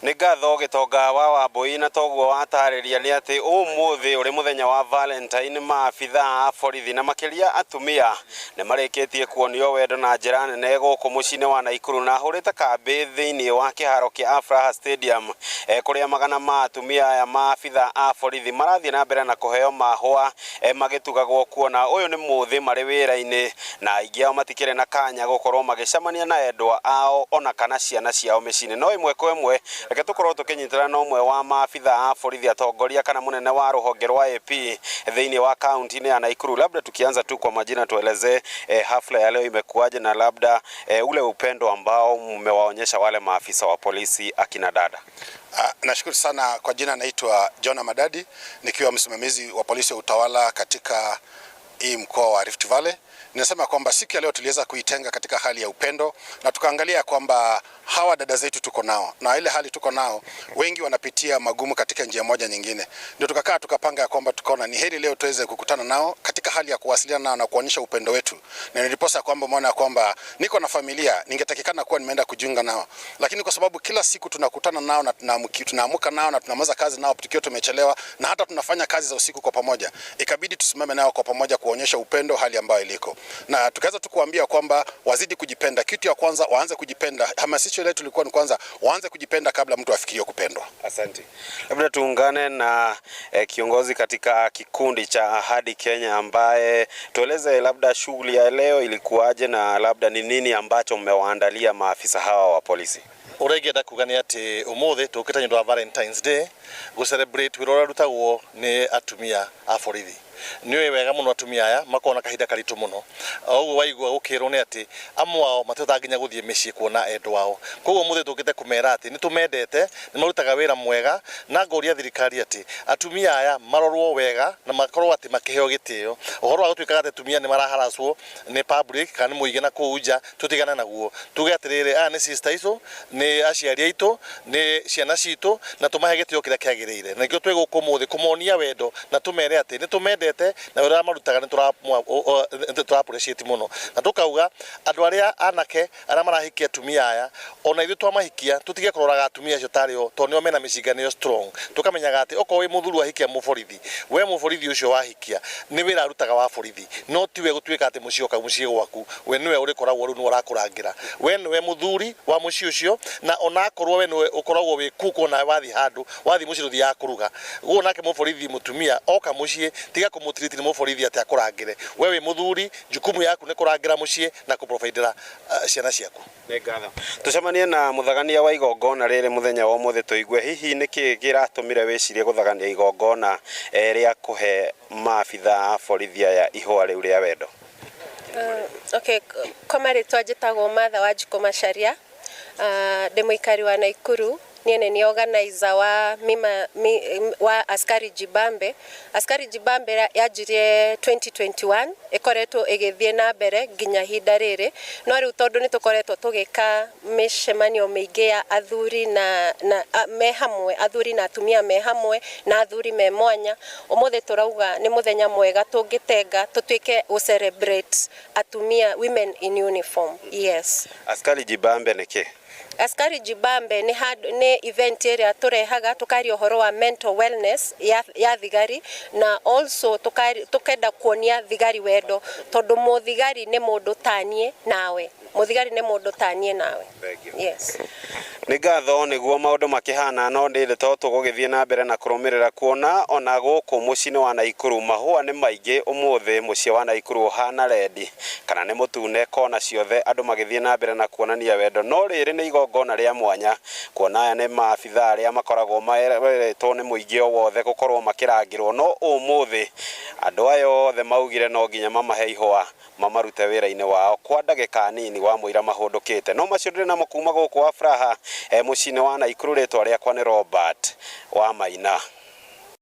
Nĩ ngatho Gĩtonga wa Wambũi, na toguo watarĩria nĩ atĩ ũmũthĩ ũrĩ mũthenya wa Valentine, maabitha a borithi na makĩria atumia nĩ marĩkĩtie kuonio wendo na njĩra nene gũkũ mũciĩ-inĩ wa Naikuru, na hũrĩte kambĩ thĩinĩ wa kĩharo kĩa Afraha Stadium, kũrĩa magana ma atumia aya maabitha a borithi marathiĩ na mbere na kũheo mahũa, magĩtugagwo kuona ũyũ nĩ mũthĩ marĩ wĩra-inĩ, na aingĩ ao matikĩrĩ na kanya gũkorwo magĩcemania na endwa ao ona kana ciana ciao mĩciĩ-inĩ. No ĩmwe kwa ĩmwe reke tũkorwo tũkĩnyitana na ũmwe wa maabitha a borithi, atongoria kana mũnene wa rũhonge rwa AP thĩinĩ wa kaunti-inĩ ya Naikuru. Labda tukianza tu kwa majina, tuelezee hafla ya leo imekuwaje na labda ule upendo ambao mmewaonyesha wale maafisa wa polisi akina dada. Nashukuru sana. Kwa jina naitwa Jonah Madadi, nikiwa msimamizi wa polisi wa utawala katika hii mkoa wa Rift Valley. Ninasema kwamba siku ya leo tuliweza kuitenga katika hali ya upendo na tukaangalia kwamba hawa dada zetu tuko nao na ile hali tuko nao, wengi wanapitia magumu katika njia moja nyingine, ndio tukakaa tukapanga ya kwamba tukaona ni heri leo tuweze kukutana nao katika hali ya kuwasiliana nao na kuonyesha upendo wetu, na niliposa kwamba umeona kwamba niko na familia, ningetakikana kuwa nimeenda kujiunga nao, lakini kwa sababu kila siku tunakutana nao na tunaamuka nao na tunamaliza kazi nao tukiwa tumechelewa na hata tunafanya kazi za usiku kwa pamoja, ikabidi tusimame nao kwa pamoja kuonyesha upendo hali ambayo iliko, na tukaweza tu kuambia kwamba wazidi kujipenda. Kitu ya kwanza waanze kujipenda. Hamasisho letu ilikuwa ni kwanza waanze kujipenda kabla mtu afikirie kupendwa. Asante. Labda tuungane na kiongozi katika kikundi cha Ahadi Kenya ambaye tueleze labda shughuli ya leo ilikuwaje na labda ni nini ambacho mmewaandalia maafisa hawa wa polisi. Ũrĩa ingĩenda kuga nĩ atĩ ũmũthĩ tũkĩte nĩ ũndũ wa Valentine's Day gũ celebrate wĩra ũrĩa ũrutagwo nĩ atumia a borithi. Nĩ ũĩ wega mũno atumia aya makoragwo na kahinda karitũ mũno. O ũguo waigua gũkĩrwo nĩ atĩ amwe ao matihotaga nginya gũthiĩ mĩciĩ kuona endwa ao. Koguo ũmũthĩ tũkĩte kũmera atĩ nĩ tũmendete, nĩ marutaga wĩra mwega, na ngoria thirikari atĩ atumia aya marorwo wega na makorwo atĩ makĩheo gĩtĩo. Ũhoro wa gũtuĩkaga atĩ atumia nĩ maraharacwo nĩ public kana nĩ mũingĩ na kũu nja, tũtigane naguo. Tuge atĩrĩrĩ, aya nĩ sister aitũ, nĩ aciari aitũ, nĩ ciana citũ, na tũmahe gĩtĩo kĩrĩa kĩagĩrĩire. Na nĩkĩo twĩ gũkũ ũmũthĩ kũmonia wendo na tũmere atĩ nĩ tũmendete na wĩra ũrĩa marutaga nĩ tũra appreciate mũno, na tũkauga andũ arĩa anake arĩa marahikia atumia aya, ona ithuĩ twamahikia tũtige kũroraga atumia acio tarĩ o tondũ nĩo mena mĩcinga, nĩo strong. Tũkamenyaga atĩ okorwo wĩ mũthuri wahikia mũborithi, we mũborithi ũcio wahikia nĩ wĩra arutaga wa borithi, no tiwe gũtuĩka atĩ mũciĩ oka mũciĩ gwaku we nĩwe ũrĩkoragwo rĩu nĩwe ũrakũrangĩra, we nĩwe mũthuri wa mũciĩ ũcio. Na onakorwo we nĩwe ũkoragwo wĩ kuku, onawe wathiĩ handũ, wathiĩ mũciĩ ndũthiaga kũruga guo. Nake mũborithi mũtumia oka mũciĩ, tiga kũmũtiriti nĩ mũborithi atĩ akũrangĩre. We wĩ mũthuri, jukumu yaku nĩ kũrangĩra mũciĩ na kũprovidera ciana ciaku. Nĩ ngatho. Tũcemanie na mũthagania wa igongona rĩrĩ mũthenya wa ũmũthĩ, tũigue hihi nĩkĩ kĩratũmire wĩcirie gũthagania igongona rĩa kũhe maabitha a borithi aya ihũa rĩu rĩa wendo. Okay, kwa marĩtwa njĩtagwo Martha Wanjikũ Macharia, ndĩ mũikari wa Naikuru. Niĩ nĩ niĩ organizer wa mima, wa Askari Jibambe. Askari Jibambe yanjirie 2021, ĩkoretwo ĩgĩthiĩ na mbere nginya ihinda rĩrĩ, no rĩu tondũ nĩ tũkoretwo tũgĩka mĩcemanio mĩingĩ ya athuri na me hamwe, athuri na atumia me hamwe na athuri me mwanya, ũmũthĩ tũrauga nĩ mũthenya mwega tũngĩtenga tũtuĩke gũ celebrate atumia, women in uniform, yes. Askari Jibambe nĩ kĩ? Askari Jibambe nĩ handũ, nĩ event ĩrĩa tũrehaga tũkaria ũhoro wa mental wellness ya thigari, na also tukenda kuonia thigari wendo, tondũ mũthigari nĩ mũndũ taniĩ nawe, mũthigari nĩ mũndũ taniĩ nawe. Yes. Nĩ ngatho. Nĩguo maũndũ makĩhana, no ndĩrĩ to tũgũgĩthiĩ na mbere na kũrũmĩrĩra kuona ona gũkũ mũciĩ-inĩ wa Naikuru mahũa nĩ maingĩ. Ũmũthĩ mũciĩ wa Naikuru ũhana red kana nĩ mũtune kona ciothe, andũ magĩthiĩ na mbere na kuonania wendo. No rĩrĩ nĩ igongona rĩa mwanya kuona aya nĩ maabitha arĩa makoragwo meretwo nĩ mũingĩ o wothe gũkorwo makĩrangĩrwo, no ũmũthĩ andũ aya othe maugire no nginya mamahe ihũa mamarute wĩra-inĩ wao kwa ndagĩka nini wa mũira mahũndũkĩte. No macio ndĩrĩ namo kuma gũkũ Afraha, mũciĩ-inĩ wa Naikuru. Rĩtwa rĩakwa nĩ Robert wa Maina.